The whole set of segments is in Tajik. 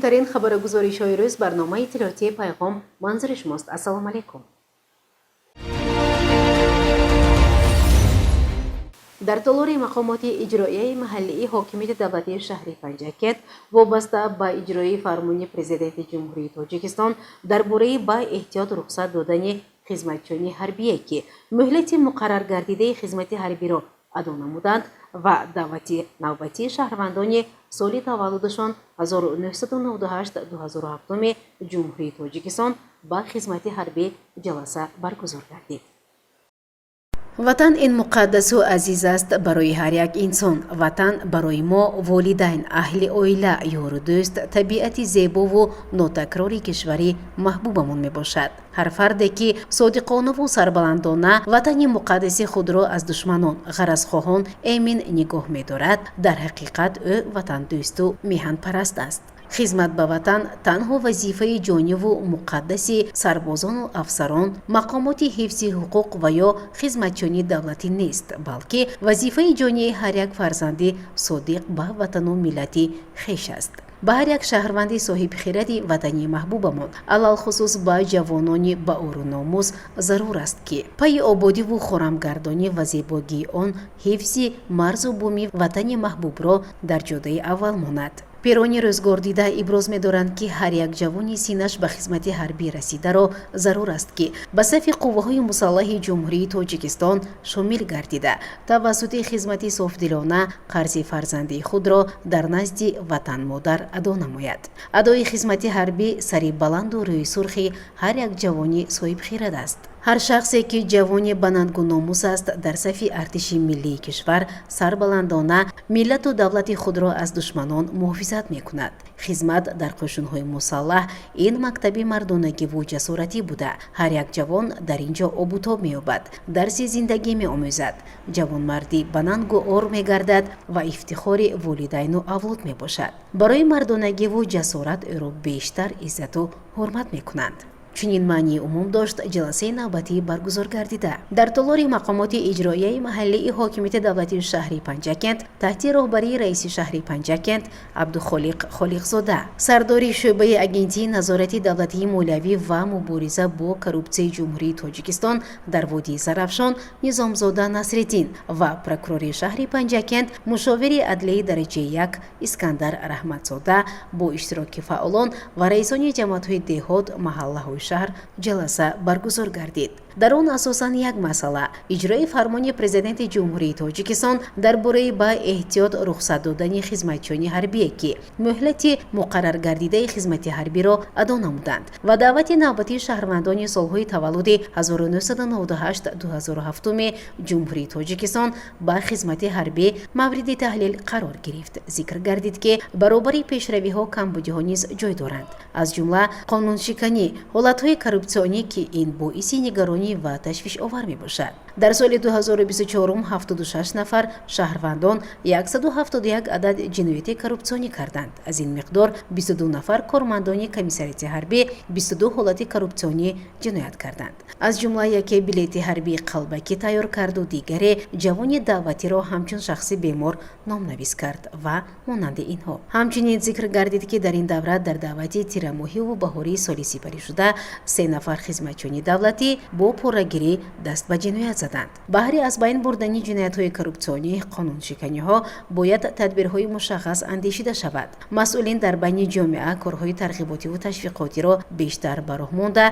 Муҳимтарин хабару гузоришҳои рӯз, барномаи иттилоотии «Пайғом» манзури шумост. Ассалому алайкум. Дар толори мақомоти иҷроияи маҳаллии ҳокимияти давлатии шаҳри Панҷакент вобаста ба иҷрои фармони Президенти Ҷумҳурии Тоҷикистон дар бораи ба эҳтиёт рухсат додани хизматчиёни ҳарбие, ки муҳлати муқарраргардидаи хизмати ҳарбиро адо намуданд, ва даъвати навбатии шаҳрвандони соли таваллудашон 1998-2007 Ҷумҳурии Тоҷикистон ба хизмати ҳарбӣ ҷаласа баргузор гардид. Ватан ин муқаддасу азиз аст барои ҳар як инсон. Ватан барои мо волидайн, аҳли оила, ёру дӯст, табиати зебову нотакрори кишвари маҳбубамон мебошад. Ҳар фарде, ки содиқонаву сарбаландона ватани муқаддаси худро аз душманон, ғаразхоҳон эмин нигоҳ медорад, дар ҳақиқат ӯ ватандӯсту меҳанпараст аст. Хизмат ба ватан танҳо вазифаи ҷониву муқаддаси сарбозону афсарон, мақомоти ҳифзи ҳуқуқ ва ё хизматчиёни давлатӣ нест, балки вазифаи ҷонии ҳар як фарзанди содиқ ба ватану миллати хеш аст. Ба ҳар як шаҳрванди соҳибхиради ватани маҳбубамон, алалхусус ба ҷавонони баору номус зарур аст, ки пайи ободиву хорамгардонӣ ва зебогии он, ҳифзи марзу буми ватани маҳбубро дар ҷодаи аввал монад. Пирони рӯзгордида иброз медоранд, ки ҳар як ҷавони синнаш ба хизмати ҳарбӣ расидаро зарур аст, ки ба сафи қувваҳои мусаллаҳи Ҷумҳурии Тоҷикистон шомил гардида, тавассути хизмати софдилона қарзи фарзандии худро дар назди ватанмодар адо намояд. Адои хизмати ҳарбӣ сари баланду рӯи сурхи ҳар як ҷавони соҳибхирад аст. Ҳар шахсе, ки ҷавони ба нангу номус аст, дар сафи артиши миллии кишвар сарбаландона миллату давлати худро аз душманон муҳофизат мекунад. Хизмат дар қӯшунҳои мусаллаҳ ин мактаби мардонагиву ҷасоратӣ буда, ҳар як ҷавон дар ин ҷо обутоб меёбад, дарси зиндагӣ меомӯзад, ҷавонмардӣ ба нангу ор мегардад ва ифтихори волидайну авлод мебошад. Барои мардонагиву ҷасорат ӯро бештар иззату ҳурмат мекунанд. Чунин маънии умум дошт ҷаласаи навбатӣ баргузор гардида дар толори мақомоти иҷроияи маҳаллии ҳокимияти давлатии шаҳри Панҷакент таҳти роҳбарии раиси шаҳри Панҷакент Абдухолиқ Холиқзода, сардори шӯъбаи Агентии назорати давлатии молиявӣ ва мубориза бо коррупсияи Ҷумҳурии Тоҷикистон дар водии Зарафшон Низомзода Насриддин ва прокурори шаҳри Панҷакент, мушовири адлияи дараҷаи як Искандар Раҳматзода бо иштироки фаъолон ва раисони ҷамоатҳои деҳот, маҳаллаҳои шаҳр ҷаласа баргузор гардид. Дар он асосан як масъала: иҷрои фармони Президенти Ҷумҳурии Тоҷикистон дар бораи ба эҳтиёт рухсат додани хизматчиёни ҳарбие, ки муҳлати муқарраргардидаи хизмати ҳарбиро адо намуданд, ва даъвати навбатии шаҳрвандони солҳои таваллуди 1998-2007 Ҷумҳурии Тоҷикистон ба хизмати ҳарбӣ мавриди таҳлил қарор гирифт. Зикр гардид, ки баробари пешравиҳо камбудиҳо низ ҷой доранд, аз ҷумла қонуншиканӣ, ҳолатҳои коррупсионӣ, ки ин боиси нигаронӣ ва ташвишовар мебошад. Дар соли 2024 76 нафар шаҳрвандон 171 адад ҷинояти коррупсионӣ карданд. Аз ин миқдор 22 нафар кормандони комиссариати ҳарбӣ 22 ҳолати коррупсионӣ ҷиноят карданд. Аз ҷумла яке билети ҳарбии қалбакӣ тайёр карду, дигаре ҷавони даъватиро ҳамчун шахси бемор номнавис кард ва монанди инҳо. Ҳамчунин зикр гардид, ки дар ин давра дар даъвати тирамоҳиву баҳории соли сипаришуда се нафар хизматчиёни давлатӣ бо порагирӣ даст ба ҷиноят заданд. Баҳри аз байн бурдани ҷиноятҳои коррупсионӣ, қонуншиканиҳо бояд тадбирҳои мушаххас андешида шавад. Масъулин дар байни ҷомеа корҳои тарғиботиву ташвиқотиро бештар ба роҳ монда,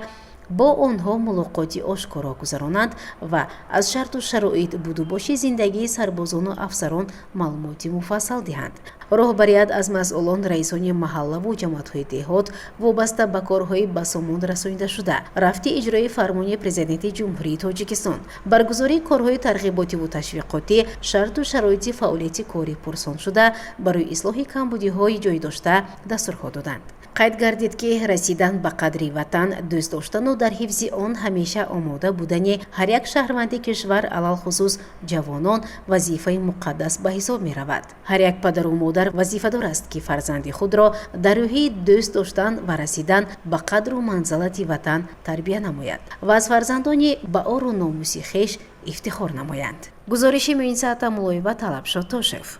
бо онҳо мулоқоти ошкоро гузаронанд ва аз шарту шароит, будубоши зиндагии сарбозону афсарон маълумоти муфассал диҳанд. Роҳбарият аз масъулон, раисони маҳаллаву ҷамоатҳои деҳот вобаста ба корҳои ба сомон расонидашуда, рафти иҷрои фармони Президенти Ҷумҳурии Тоҷикистон, баргузории корҳои тарғиботиву ташвиқотӣ, шарту шароити фаъолияти корӣ пурсон шуда, барои ислоҳи камбудиҳои ҷой дошта дастурҳо доданд. Қайд гардид, ки расидан ба қадри ватан, дӯст доштану дар ҳифзи он ҳамеша омода будани ҳар як шаҳрванди кишвар, алалхусус ҷавонон, вазифаи муқаддас ба ҳисоб меравад. Ҳар як падару модар вазифадор аст, ки фарзанди худро дар рӯҳии дӯст доштан ва расидан ба қадру манзалати ватан тарбия намояд ва аз фарзандони ба ору номуси хеш ифтихор намоянд. Гузориши Муинсаата Мулоева, Талабшо Тошев.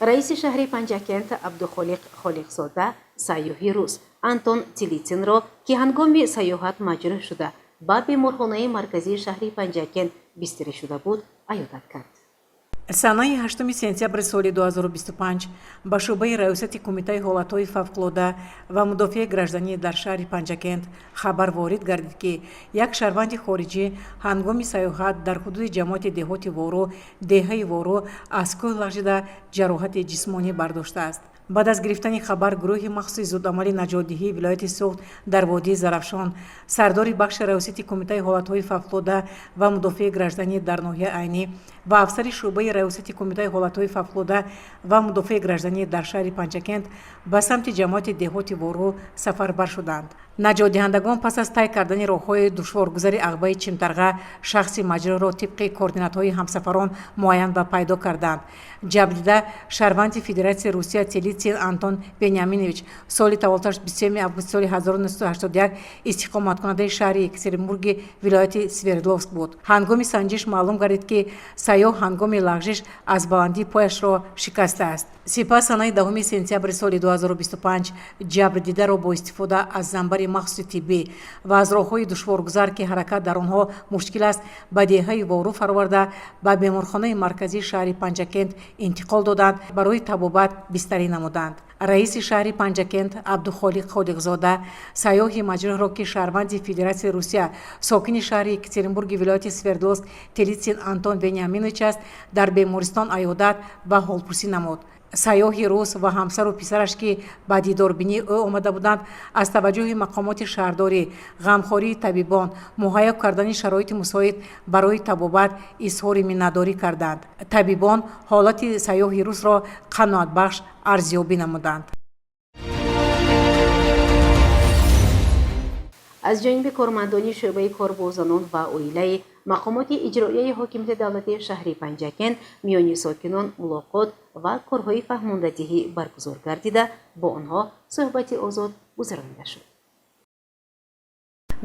Раиси шаҳри Панҷакент Абдухолиқ Холиқзода сайёҳи рус Антон Телитсинро, ки ҳангоми сайёҳат маҷрӯҳ шуда, ба беморхонаи марказии шаҳри Панҷакент бистарӣ шуда буд, аёдат кард. Санаи 8 сентябри соли 2025 ба шӯъбаи раёсати Кумитаи ҳолатҳои фавқулода ва мудофиаи гражданӣ дар шаҳри Панҷакент хабар ворид гардид, ки як шаҳрванди хориҷӣ ҳангоми сайёҳат дар ҳудуди ҷамоати деҳоти Воро, деҳаи Воро, аз кӯҳ лағжида, ҷароҳати ҷисмонӣ бардоштааст. Баъд аз гирифтани хабар гурӯҳи махсуси зудамали наҷотдиҳии вилояти Суғд дар водии Зарафшон, сардори бахши раёсати Кумитаи ҳолатҳои фавқулода ва мудофиаи гражданӣ дар ноҳияи Айнӣ ва афсари шӯъбаи раёсати Кумитаи ҳолатҳои фавқулода ва мудофиаи гражданӣ дар шаҳри Панҷакент ба самти ҷамоати деҳоти Воро сафарбар шуданд. Наҷотдиҳандагон пас аз тай кардани роҳҳои душворгузари Ағбаи Чимтарға шахси маҷрӯҳро тибқи координатҳои ҳамсафарон муайян ва пайдо карданд. Ҷабрдида шаҳрванди Федератсияи Русия Телитсин Антон Вениаминович, соли таваллудаш 23 августи соли 1981, истиқоматкунандаи шаҳри Екатеринбурги вилояти Свердловск буд. Ҳангоми санҷиш маълум гардид, ки сайёҳ ҳангоми лағжиш аз баландӣ пояшро шикастааст. Сипас санаи 10 сентябри соли 2025 ҷабрдидаро бо истифода аз занбари махсуси тиббӣ ва аз роҳҳои душворгузар, ки ҳаракат дар онҳо мушкил аст, ба деҳаи Вору фароварда, ба беморхонаи марказии шаҳри Панҷакент интиқол доданд, барои табобат бистарӣ намуданд. Раиси шаҳри Панҷакент Абдухолиқ Холиқзода сайёҳи маҷрӯҳро, ки шаҳрванди Федератсияи Русия, сокини шаҳри Екатеринбурги вилояти Свердловск Телитсин Антон Вениаминович аст, дар бемористон аёдат ва ҳолпурсӣ намуд. Сайёҳи рус ва ҳамсару писараш, ки ба дидорбинии ӯ омада буданд, аз таваҷҷӯҳи мақомоти шаҳрдорӣ, ғамхории табибон, муҳайё кардани шароити мусоид барои табобат изҳори миннатдорӣ карданд. Табибон ҳолати сайёҳи русро қаноатбахш арзёбӣ намуданд. Аз ҷониби кормандони шӯъбаи кор бо занон ва оилаи мақомоти иҷроияи ҳокимияти давлатии шаҳри Панҷакент миёни сокинон мулоқот ва корҳои фаҳмондадиҳӣ баргузор гардида, бо онҳо суҳбати озод гузаронида шуд.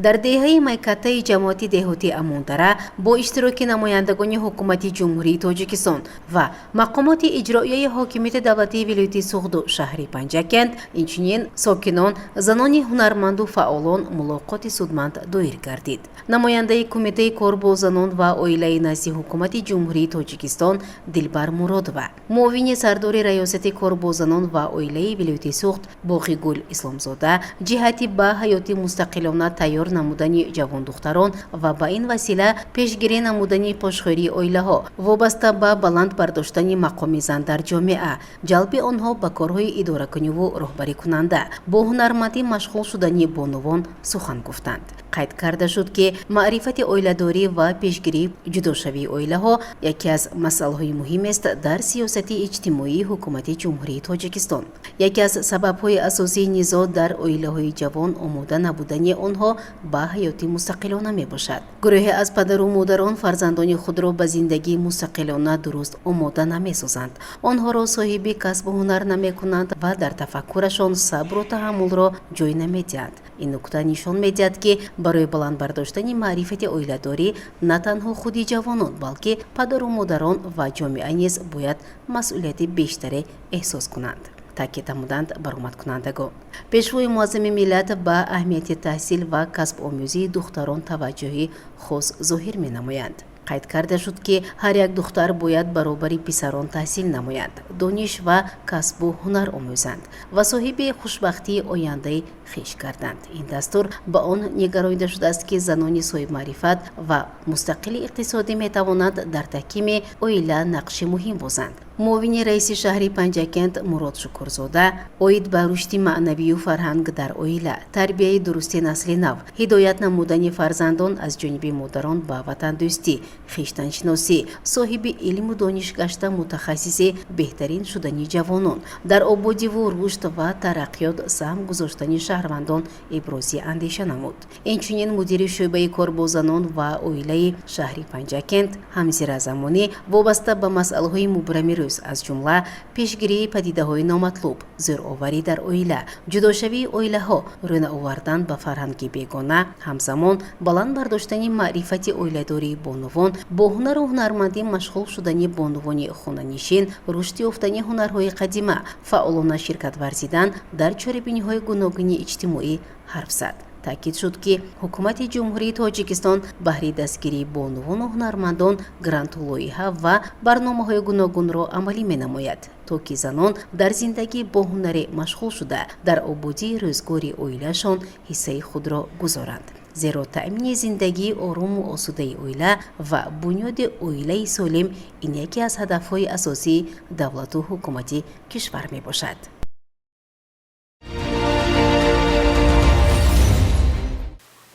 Дар деҳаи Майкатаи ҷамоати деҳоти Амондара бо иштироки намояндагони ҳукумати Ҷумҳурии Тоҷикистон ва мақомоти иҷроияи ҳокимияти давлатии вилояти Суғду шаҳри Панҷакент, инчунин сокинон, занони ҳунарманду фаъолон мулоқоти судманд доир гардид. Намояндаи Кумитаи кор бо занон ва оилаи назди ҳукумати Ҷумҳурии Тоҷикистон Дилбар Муродова, муовини сардори раёсати кор бо занон ва оилаи вилояти Суғд Боғигул Исломзода ҷиҳати ба ҳаёти мустақилона тайёр намудани ҷавондухтарон ва ба ин васила пешгирӣ намудани пошхӯрии оилаҳо, вобаста ба баланд бардоштани мақоми зан дар ҷомеа, ҷалби онҳо ба корҳои идоракуниву роҳбарикунанда, бо ҳунармандӣ машғул шудани бонувон сухан гуфтанд. Қайд карда шуд, ки маърифати оиладорӣ ва пешгирии ҷудошавии оилаҳо яке аз масъалаҳои муҳимест дар сиёсати иҷтимоии ҳукумати Ҷумҳурии Тоҷикистон. Яке аз сабабҳои асосии низоъ дар оилаҳои ҷавон омода набудани онҳо ба ҳаёти мустақилона мебошад. Гурӯҳе аз падару модарон фарзандони худро ба зиндагии мустақилона дуруст омода намесозанд, онҳоро соҳиби касбу ҳунар намекунанд ва дар тафаккурашон сабру таҳаммулро ҷой намедиҳанд. Ин нукта нишон медиҳад, ки барои баланд бардоштани маърифати оиладорӣ на танҳо худи ҷавонон, балки падару модарон ва ҷомеа низ бояд масъулияти бештаре эҳсос кунанд, таъкид намуданд баромадкунандагон. Пешвои муаззами миллат ба аҳамияти таҳсил ва касбомӯзии духтарон таваҷҷӯҳи хос зоҳир менамоянд. Қайд карда шуд, ки ҳар як духтар бояд баробари писарон таҳсил намоянд, дониш ва касбу ҳунар омӯзанд ва соҳиби хушбахтии ояндаи хеш гарданд. Ин дастур ба он нигаронида шудааст, ки занони соҳибмаърифат ва мустақили иқтисодӣ метавонанд дар таҳкими оила нақши муҳим бозанд. Муовини раиси шаҳри Панҷакент Мурод Шукурзода оид ба рушди маънавию фарҳанг дар оила, тарбияи дурусти насли нав, ҳидоят намудани фарзандон аз ҷониби модарон ба ватандӯстӣ, хештаншиносӣ, соҳиби илму дониш гашта, мутахассиси беҳтарин шудани ҷавонон, дар ободиву рушд ва тараққиёт саҳм гузоштани шаҳрвандон ибрози андеша намуд. Инчунин мудири шӯъбаи кор бо занон ва оилаи шаҳри Панҷакент Ҳамзира Замонӣ вобаста ба масъалаҳои мубрами рӯз рӯз, аз ҷумла пешгирии падидаҳои номатлуб, зӯроварӣ дар оила, ҷудошавии оилаҳо, рӯнаовардан ба фарҳанги бегона, ҳамзамон баланд бардоштани маърифати оиладории бонувон, бо ҳунару ҳунармандӣ машғул шудани бонувони хонанишин, рушд ёфтани ҳунарҳои қадима, фаъолона ширкат варзидан дар чорабиниҳои гуногуни иҷтимоӣ ҳарф зад. Таъкид шуд, ки Ҳукумати Ҷумҳурии Тоҷикистон баҳри дастгирии бонувону ҳунармандон гранту лоиҳа ва барномаҳои гуногунро амалӣ менамояд, то ки занон дар зиндагӣ бо ҳунаре машғул шуда, дар ободии рӯзгори оилаашон ҳиссаи худро гузоранд, зеро таъмини зиндагии орому осудаи оила ва бунёди оилаи солим ин яке аз ҳадафҳои асосии давлату ҳукумати кишвар мебошад.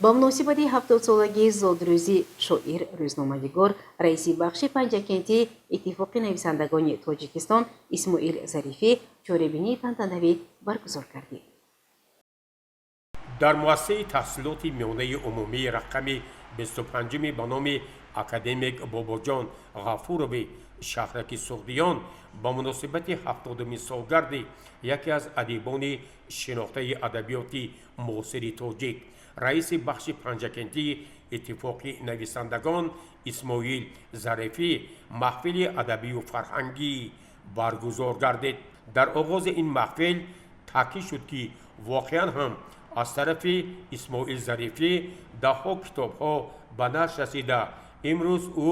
Ба муносибати 70-солагии зодрӯзи шоир, рӯзноманигор, раиси бахши Панҷакентии Иттифоқи нависандагони Тоҷикистон Исмоил Зарифӣ чорабинии тантанавӣ баргузор гардид. Дар муассисаи таҳсилоти миёнаи умумии рақами 25-уми ба номи академик Бобоҷон Ғафурови шаҳраки Суғдиён ба муносибати 70-умин солгарди яке аз адибони шинохтаи адабиёти муосири тоҷик, раиси бахши Панҷакентии Иттифоқи нависандагон Исмоил Зарифӣ маҳфили адабию фарҳангӣ баргузор гардид. Дар оғози ин маҳфил таъкид шуд, ки воқеан ҳам аз тарафи Исмоил Зарифӣ даҳҳо китобҳо ба нашр расида, имрӯз ӯ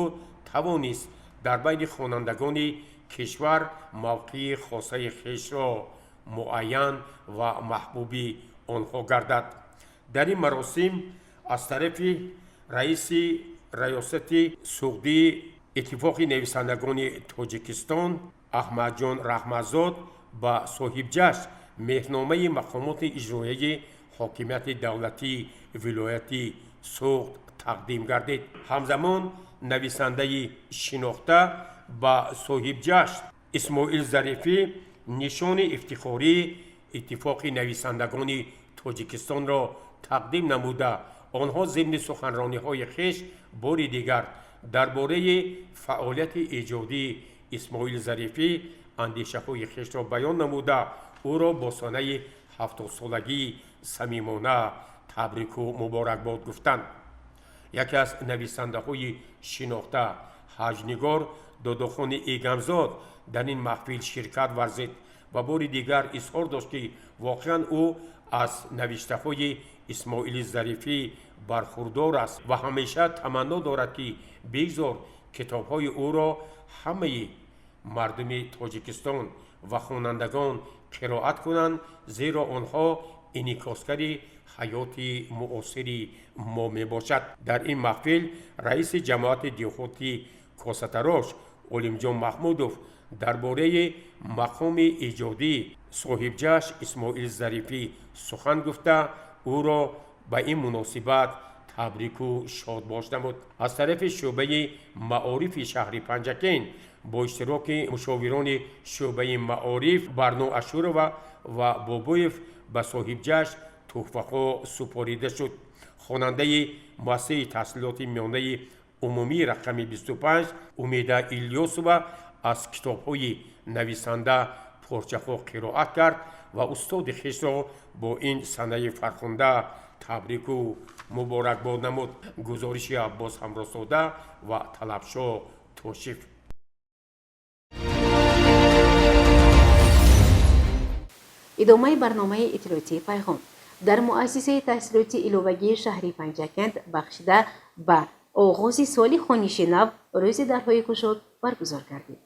тавонист дар байни хонандагони кишвар мавқеи хосаи хешро муайян ва маҳбуби онҳо гардад. Дар ин маросим аз тарафи раиси раёсати Суғдии Иттифоқи нависандагони Тоҷикистон Аҳмадҷон Раҳматзод ба соҳибҷашн меҳрномаи мақомоти иҷроияи ҳокимияти давлатии вилояти Суғд тақдим гардид. Ҳамзамон нависандаи шинохта ба соҳибҷашн Исмоил Зарифӣ нишони ифтихории Иттифоқи нависандагони Тоҷикистонро тақдим намуда, онҳо зимни суханрониҳои хеш бори дигар дар бораи фаъолияти эҷодии Исмоил Зарифӣ андешаҳои хешро баён намуда, ӯро бо санаи 70-солагии самимона табрику муборакбод гуфтанд. Яке аз нависандаҳои шинохта, ҳаҷнигор Додохони Эгамзод дар ин маҳфил ширкат варзид ва бори дигар изҳор дошт, ки воқеан ӯ аз навиштаҳои Исмоили Зарифӣ бархурдор аст ва ҳамеша таманно дорад, ки бигзор китобҳои ӯро ҳамаи мардуми Тоҷикистон ва хонандагон қироат кунанд, зеро онҳо инъикоскари ҳаёти муосири мо мебошад. Дар ин маҳфил раиси ҷамоати деҳоти Косатарош Олимҷон Маҳмудов дар бораи мақоми эҷодии соҳибҷашн Исмоил Зарифӣ сухан гуфта, ӯро ба ин муносибат табрику шодбош намуд. Аз тарафи шӯъбаи маорифи шаҳри Панҷакент бо иштироки мушовирони шӯъбаи маориф Барно Ашурова ва Бобоев ба соҳибҷашн тӯҳфаҳо супорида шуд. Хонандаи муассисаи таҳсилоти миёнаи умумии рақами 25 Умеда Илёсова аз китобҳои нависанда порчаҳо қироат кард ва устоди хешро бо ин санаи фархунда табрику муборакбод намуд. Гузориши Аббос Ҳамросода ва Талабшо Тошиф. Идомаи барномаи иттилоотии «Пайғом». Дар муассисаи таҳсилоти иловагии шаҳри Панҷакент бахшида ба оғози соли хониши нав рӯзи дарҳои кушод баргузор гардид.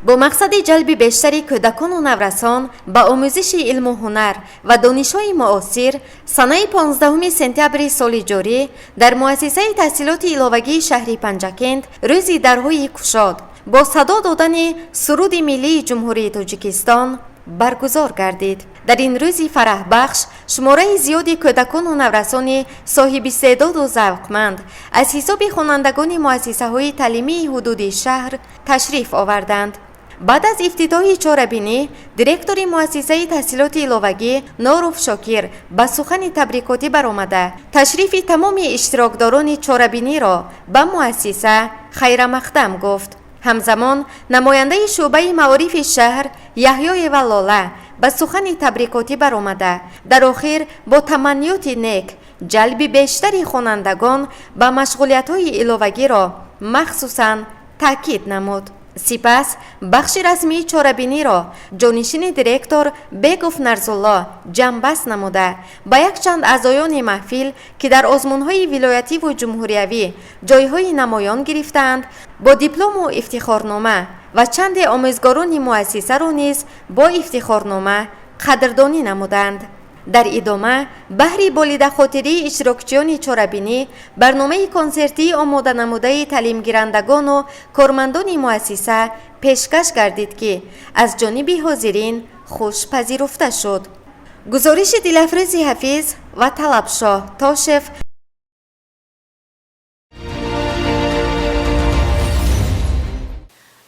Бо мақсади ҷалби бештари кӯдакону наврасон ба омӯзиши илму ҳунар ва донишҳои муосир, санаи 15 сентябри соли ҷорӣ дар муассисаи таҳсилоти иловагии шаҳри Панҷакент рӯзи дарҳои кушод бо садо додани суруди миллии Ҷумҳурии Тоҷикистон баргузор гардид. Дар ин рӯзи фараҳбахш шумораи зиёди кӯдакону наврасони соҳибистеъдоду завқманд аз ҳисоби хонандагони муассисаҳои таълимии ҳудуди шаҳр ташриф оварданд. Баъд аз ифтитоҳи чорабинӣ директори муассисаи таҳсилоти иловагӣ Норов Шокир ба сухани табрикотӣ баромада, ташрифи тамоми иштирокдорони чорабиниро ба муассиса хайрамақдам гуфт. Ҳамзамон намояндаи шӯъбаи маорифи шаҳр Яҳёева Лола ба сухани табрикотӣ баромада, дар охир бо таманниёти нек ҷалби бештари хонандагон ба машғулиятҳои иловагиро махсусан таъкид намуд. Сипас бахши расмии чорабиниро ҷонишини директор Бегов Нарзулло ҷамъбаст намуда, ба якчанд аъзоёни маҳфил, ки дар озмунҳои вилоятиву ҷумҳуриявӣ ҷойҳои намоён гирифтаанд, бо диплому ифтихорнома ва чанде омӯзгорони муассисаро низ бо ифтихорнома қадрдонӣ намуданд. Дар идома баҳри болидахотирии иштирокчиёни чорабинӣ барномаи консертии омоданамудаи таълимгирандагону кормандони муассиса пешкаш гардид, ки аз ҷониби ҳозирин хуш пазируфта шуд. Гузориши Дилафрӯзи Ҳафиз ва Талабшоҳ Тошев.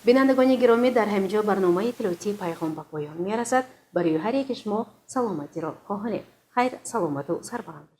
Бинандагони гиромӣ, дар ҳамин ҷо барномаи иттилоотии Пайғом ба поён мерасад. Барои ҳар яки шумо саломатиро хоҳонем. Хайр, саломату сарбаланд.